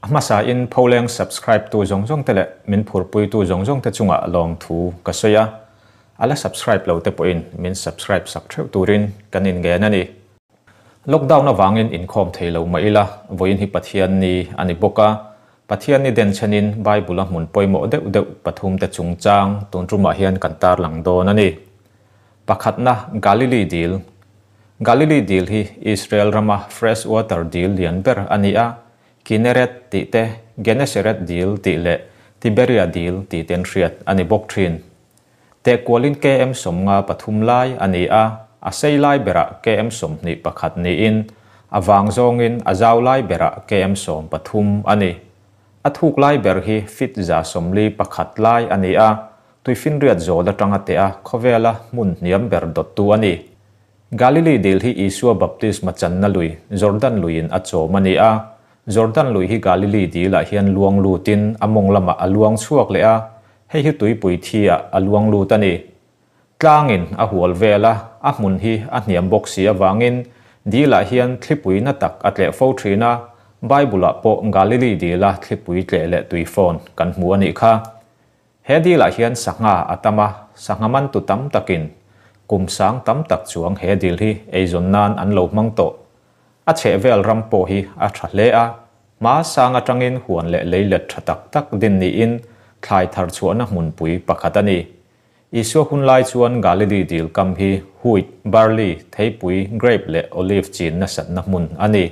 A hmasa in Pholeng subscribe tu zawng zawng te leh min phurpui tu zawng zawng te chungah lawmthu ka sawi a, a la subscribe lo te pawhin min subscribe sak theuh turin kan inngen a ni. Lockdown avangin inkhawm thei lo mah ila, vawiin hi Pathian ni a ni bawk a, Pathian ni denchhenin Bible a hmun pawimawh deuh deuh pathum te chungchang tun tumah hian kan tarlang dawn a ni. Pakhatna, Galilee dil. Galilee dil hi Israel rama fresh water dil lian ber a ni a, Kineret tih te, Geneseret dil tih leh Tiberia dil tih ten hriat a ni bawk thin. Tehkualin KM 53 lai a ni a, a sei lai berah KM 21 niin, a vang zawngin a zau lai berah KM 13 a ni. A thuk lai ber hi fit 141 lai a ni a, tuifinriat zawl atanga teh a khawvela hmun hniam ber dawttu a ni. Galili dil hi Isua baptisma channa lui, Jordan luiin a chawm a ni a. Jordan lui hi Galili dilah hian luang lutin a mawng lamah a luang chhuak leh a, hei hi tuipui thi-ah a luang lut a ni. Tlangin a hual vel a, a hmun hi a hniam bawk si avangin dilah hian thlipui na tak a tleh fo thin a, Bible-ah pawh Galili dila thlipui tleh leh tuifawn kan hmu a nih kha. He dilah hian sangha a tam a, sangha mantu tam takin kum sang tam tak chuang he dil hi eizawn nan an lo hmang tawh. A chhehvel ram pawh hi a tha hle a, hma sang atangin huan leh leilet tha tak tak din niin thlai thar chhuahna hmunpui pakhat a ni. Isua hun lai chuan Galili dil kam hi wheat, barley, theipui, grape leh olive chin nasatna hmun a ni.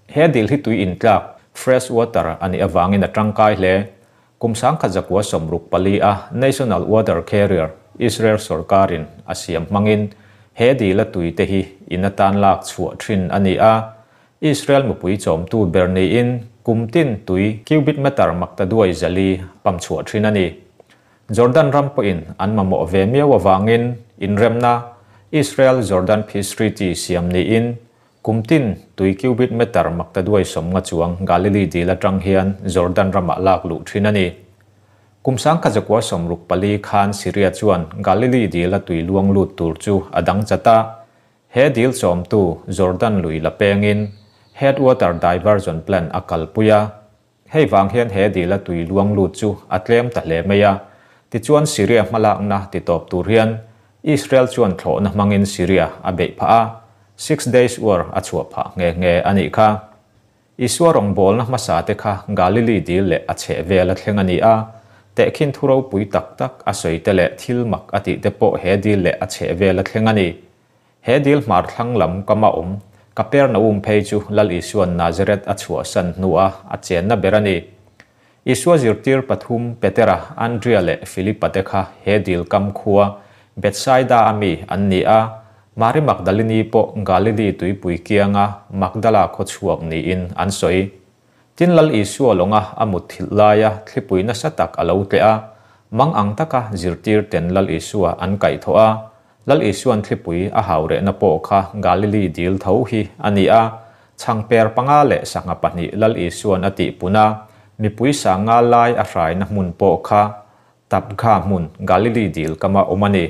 He dil hi tui intlak, fresh water, a nih avangin a tangkai hle. Kum 1964 a National Water Carrier, Israel sorkarin a siam hmangin he dila tui te hi in atan lak chhuah thin a ni a. Israel mipui chawmtu ber niin kum tin tui cubic meter maktaduai 400 pump chhuah thin a ni. Jordan ram pawhin an mamawh ve miau avangin inremna Israel-Jordan Peace Treaty siam niin Kum tin tui cubic meter maktaduai 50 chuang Galili dil atang hian Jordan ramah lak luh thin a ni. Kum 1964 khan Syria chuan Galili dila tui luang lut tur chu a dang chat a, he dil chawmtu Jordan lui la pengin Headwater Diversion Plan a kalpui a. Hei vang hian he dila tui luang lut chu a tlem ta hle mai a, tichuan Syria hmalakna titawp tur hian Israel chuan thlawhna hmangin Syria a beih phah a, Six Days War a chhuah phah nghe nghe a nih kha. Isua rawngbawlna hmasa te kha Galili dil leh a chhehvel a thleng a ni a, tehkhin thu ropui tak tak a sawi te leh thil mak a tih te pawh he dil leh a chhehvel a thleng a ni. He dil hmar thlang lam kama awm Kapernaum phei chu Lal Isua'n Nazareth a chhuahsan hnua a chenna ber a ni. Isua zirtir pathum Petera, Andria leh Filipa te kha he dil kam khua Bethsaida a mi an ni a, Mari Magdalini pawh Galili tuipui kianga Magdala khaw chhuak niin an sawi. Tin Lal Isua lawnga a mut thilh laia thlipui nasa tak a lo tleh a, mang ang taka zirtir ten Lal Isua an kaihthawh a, Lal Isua'n thlipui a hau rehna pawh kha Galili dil tho hi a ni a, chhangper panga leh sangha pahnih Lal Isua'n a tihpun a, mipui sanga lai a hraina hmun pawh kha Tabgha hmun Galili dil kama awm a ni.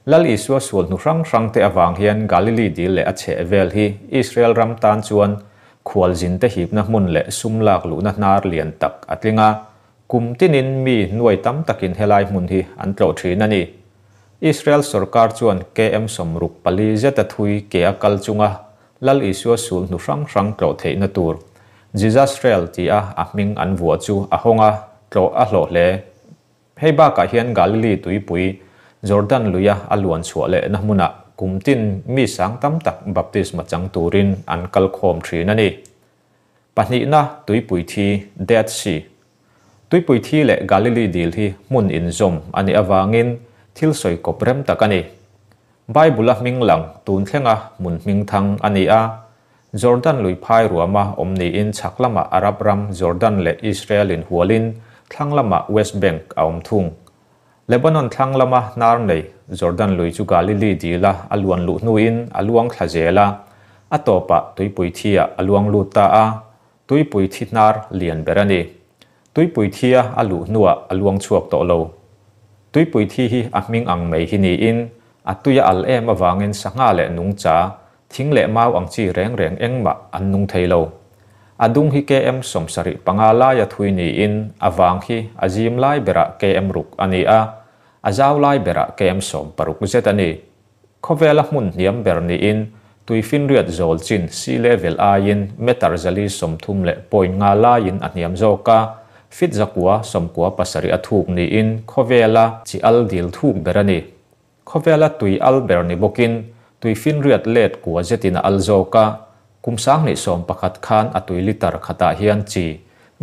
Lal Isua sual hnu hrang hrang te avang hian Galili dil leh a chheh vel hi Israel ram tan chuan khualzin te hipna hmun leh sum lak luhna hnar lian tak a tling a, kum tinin mi nuai tam takin helai hmun hi an tlawh thin a ni. Israel sorkar chuan KM 64 zeta thui ke a kal chunga Lal Isua sul hnu hrang hrang tlawh theihna tur Jesus Trail ti a a hming an vuah chu a hawng a, tlawh a hlawh hle. Hei bakah hian Galili tuipui Jordan luia a luan chhuah lehna hmunah kum tin mi sang tam tak baptisma chang turin an kal khawm thin a ni. Pahnihna tuipui thi, Dead Sea. Tuipui thi leh Galili dil hi hmun inzawm a nih avangin thil sawi kawp rem tak a ni. Bible-a hming lang tun thlenga hmun hming thang a ni a. Jordan lui phai ruama awm niin chhak lamah Arab ram Jordan leh Israel in hualin thlang lamah West Bank a awm thung. Lebanon thlang lama hnar nei Jordan lui chu Galili dila a luan luh hnuin a luang thla zel a, a tawpah tuipui thi-ah a luang lut ta a, tuipui thi hnar lian ber a ni. Tuipui thia a luh hnuah a luang chhuak tawh lo. Tuipui thi hi a hming ang mai hi niin a tui a al em avangin sangha leh nungcha, thing leh mau ang chi reng reng engmah an nung thei lo. A dung hi km 75 laia thui niin a vang hi a zim lai berah km ruk a ni a, a zau lai berah km 16 zet a ni. Khawvela hmun hniam ber niin tuifinriat zawl chin sea level aiin meter 430.5 laiin a hniam zawk a, fit 997 a thuk niin khawvela chi al dil thuk ber a ni. Khawvela tui al ber ni bawkin tuifinriat let kua zetin a al zawk a, kum 2011 khan a tui litar khatah hian chi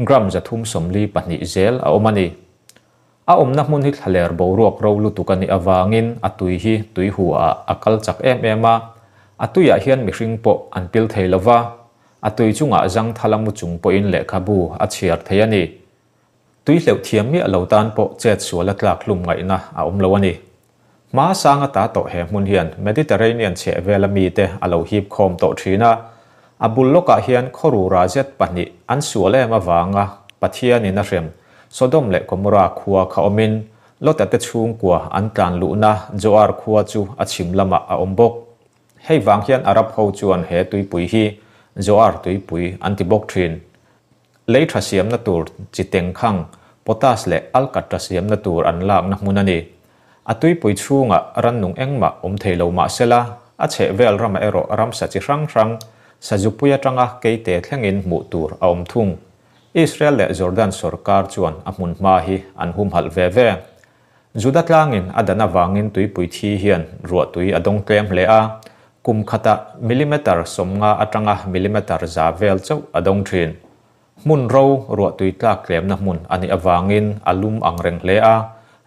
gram 342 zel a awm a ni. A awmna hmun hi thlaler boruak ro lutuk a nih avangin a tui hi tui hu ah a kal chak em em a, a tuiah hian mihring pawh an pil thei lova, a tui chungah zangthal a mu chung pawhin lehkhabu a chhiar thei a ni. Tui hleuh thiam miah lo tan pawh chet sual a tlak hlum ngaihna a awm lo a ni. Hma sang ata tawh he hmun hian Mediterranean chheh vela mite a lo hip khawm tawh thin a, a bul lawkah hian khawru ra zet pahnih an sual em avanga Pathianin a hrem Sodom leh Gomorrah khua kha awmin Lota te chhungkua an tlan luhna Zoar khua chu a chhim lamah a awm bawk. Hei vang hian Arab ho chuan he tuipui hi Zoar tuipui an ti bawk thin. Lei tha siamna tur chi tengkhang, potash leh alkatra siamna tur an lakna hmun a ni. A tuipui chhungah rannung engmah awm thei lo mah sela, a chheh vel ramah erawh ramsa chi hrang hrang, sazupui atanga keite thlengin hmuh tur a awm thung. Israel leh Jordan sorkar chuan a hmun hma hi an humhalh ve ve. Juda tlangin a dan avangin tuipui thi hian ruahtui a dawng tlem hle a, kum khatah millimeter 50 atanga millimeter 100 vel chauh a dawng thin. Hmun ro ruahtui tlak tlemna hmun a nih avangin a lum ang reng hle a,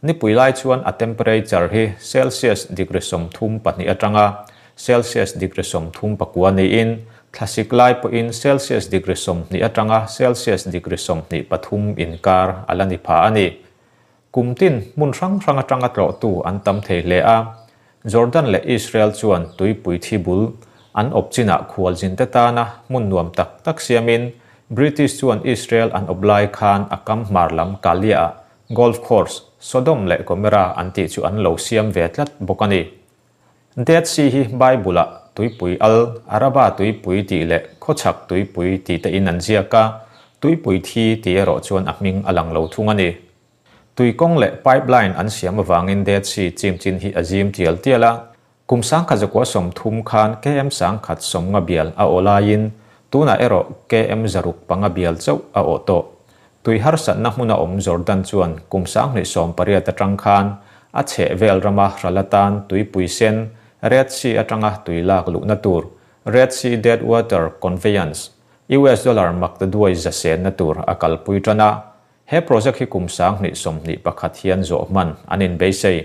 nipui lai chuan a temperature hi Celsius degree 32 atanga Celsius degree 39 niin thlasik lai pawhin Celsius degree 20 atanga Celsius degree 23 inkar a la ni pha a ni. Kum tin hmun hrang hrang atanga tlawhtu an tam thei hle a, Jordan leh Israel chuan tuipui thi bul an awp chinah khualzin te tana hmun nuam tak tak siamin British chuan Israel an awp lai khan a kam hmar lam Kalia-ah golf course Sodom leh Gomorrah an tih chu an lo siam ve tlat bawk a ni. Dead Sea hi Bible-ah tuipui al, Araba tuipui tih leh khawchhak tuipui tih te in an ziak a, tuipui thi tih erawh chuan a hming a lang lo thung a ni. Tuikawng leh pipeline an siam avangin Dead Sea chim chin hi a zim tial tial a, kum 1930 khan km 150 bial a awh laiin tunah erawh km 605 bial chauh a awh tawh. Tui harsatna hmuna awm Jordan chuan kum 2018 atang khan a chheh vel rama hral atan tuipui sen Red Sea atanga tui lak luhna tur Red Sea Dead Water Conveyance US dollar maktaduai za senna tur a kalpui tan a, he project hi kum 2021 hian zawh hman an inbeisei.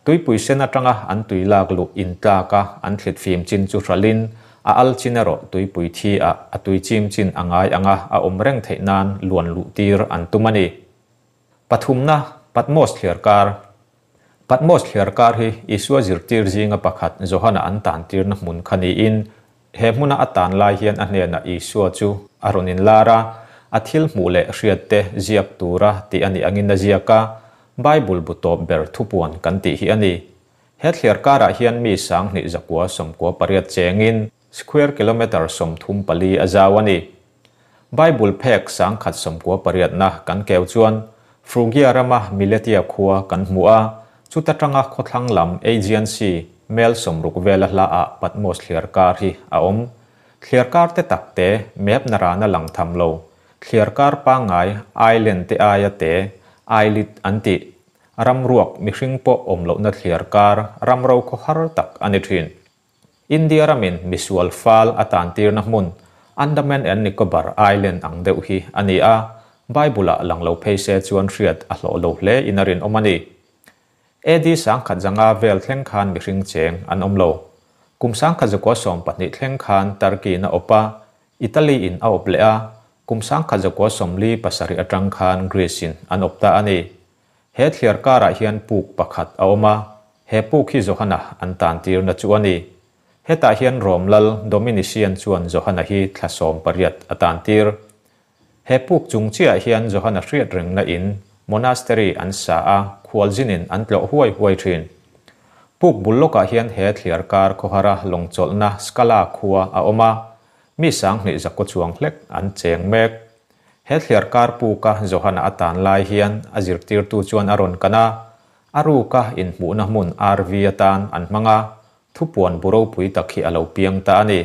Tuipui sen atanga an tui lak luh intlak a an thlit fim chin chu hralin a al chin erawh tuipui thi a a tui chim chin a ngai anga a awm reng theih nan luan luh tir an tum a ni. Pathumna, Patmos thliar kar. Patmos thliar kar hi Isua zirtir zinga pakhat Johana an tan tirna hmun kha niin he hmuna a tan lai hian a hnenah Isua chu a rawn inlar a, a thil hmuh leh hriat te ziak tura tih a nih angin a ziak a, Bible bu tawp ber thupuan kan tih hi a ni. He thliar karah hian mi 2998 chengin square kilometre 34 a zau a ni. Bible phek 198na kan keu chuan Phrygia rama Miletia khua kan hmu a, chuta tanga khawthlang lam Aegean Sea mel 60 vela hlaah Patmos thliar kar hi a awm. Thliar kar te tak te map na rana lang tham lo. Thliar kar pangngai island te aia te islet an tih. Ram ruak mihring pawh awm lohna thliar kar ram ro khaw har tak a ni thin. India ramin misual fal a tan tirna hmun Andaman and Nicobar Island ang deuh hi a ni a, Bible-ah lang lo phei se chuan hriat a hlawh lo hle in a rinawm a ni. AD 1100 vel thleng khan mihring cheng an awm lo. Kum 1912 thleng khan Turkey-in a awp a, Italy-in a awp leh a, kum 1947 atang khan Greece-in an awp ta a ni. He thliar karah hian puk pakhat a awm a, he puk hi Johana an tan tirna chu a ni. Hetah hian Rom lal Dominician chuan Johana hi thla 18 a tan tir. He puk chung chiah hian Johana hriat rengna in monastery an sa a, khualzinin an tlawh huai huai thin. Puk bul lawkah hian he thliar kar khawhara lawngchawlhna Skala khua a awm a. Mi 2100 chuang hlek an cheng mek. He thliarkar puka Johana a tan lai hian a zirtirtu chuan a rawn kan a, a ruka inhmuhna hmun RV atan an hmang a, thupuan bu ropui tak hi a lo piang ta a ni.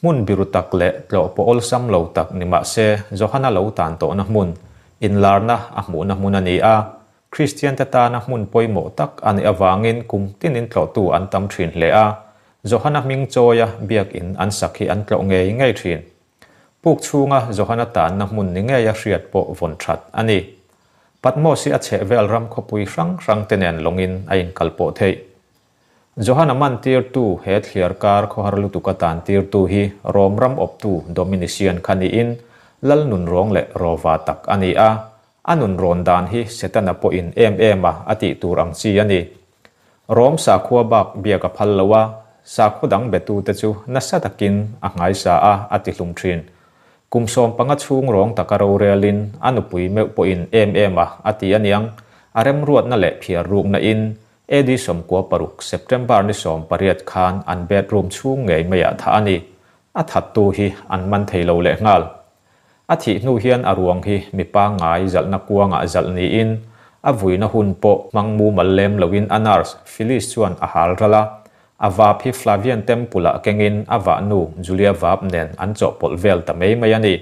Hmun biru tak leh tlawh pawh awlsam lo tak ni mah se Johana lo tan tawhna hmun, inlarna a hmuhna hmun a ni a, Kristiante tana hmun pawimawh tak a nih avangin kum tinin tlawhtu an tam thin hle a, Johana hming chawia biakin an sak hi an tlawh ngei ngei thin. Puk chhunga Johana tanna hmun ni ngeia hriat pawh vawn that a ni. Patmos hi a chhehvel ram khawpui hrang hrang te nen lawngin a inkalpawh theih. Johana mantirtu he thliarkar khawhar lutuka tantirtu hi Rom ram awptu Dominician kha niin lal nunrawng leh rawva tak a ni a, a nunrawn dan hi Setana pawhin em em a a tih tur ang chi a ni. Rom sakhua bak biak a phal lo a, sakhaw dang betute chu nasa takin a nghaisa a, a ti hlum thin. Kum 15 chhung rawng taka rorelin a nupui meuh pawhin em em a a ti aniang, a remruatna leh phiar rukna in AD 96 September ni 18 khan an bedroom chhung ngei maiah thah a ni. A thattu hi an man thei lo leh nghal. A thih hnu hian a ruang hi mi pangngai zalhna kuangah zalh niin a vuina hun pawh hmang mumal lem loin a nurse Phyllis chuan a hal ral a, a vap hi Flavian Temple-ah kengin a vahnu Julia vap nen an chawhpawlh vel ta mai mai a ni.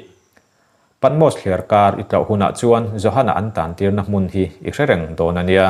Patmos thliarkar i tlawh hunah chuan Johana an tantirna hmun hi i hre reng dawn a nia.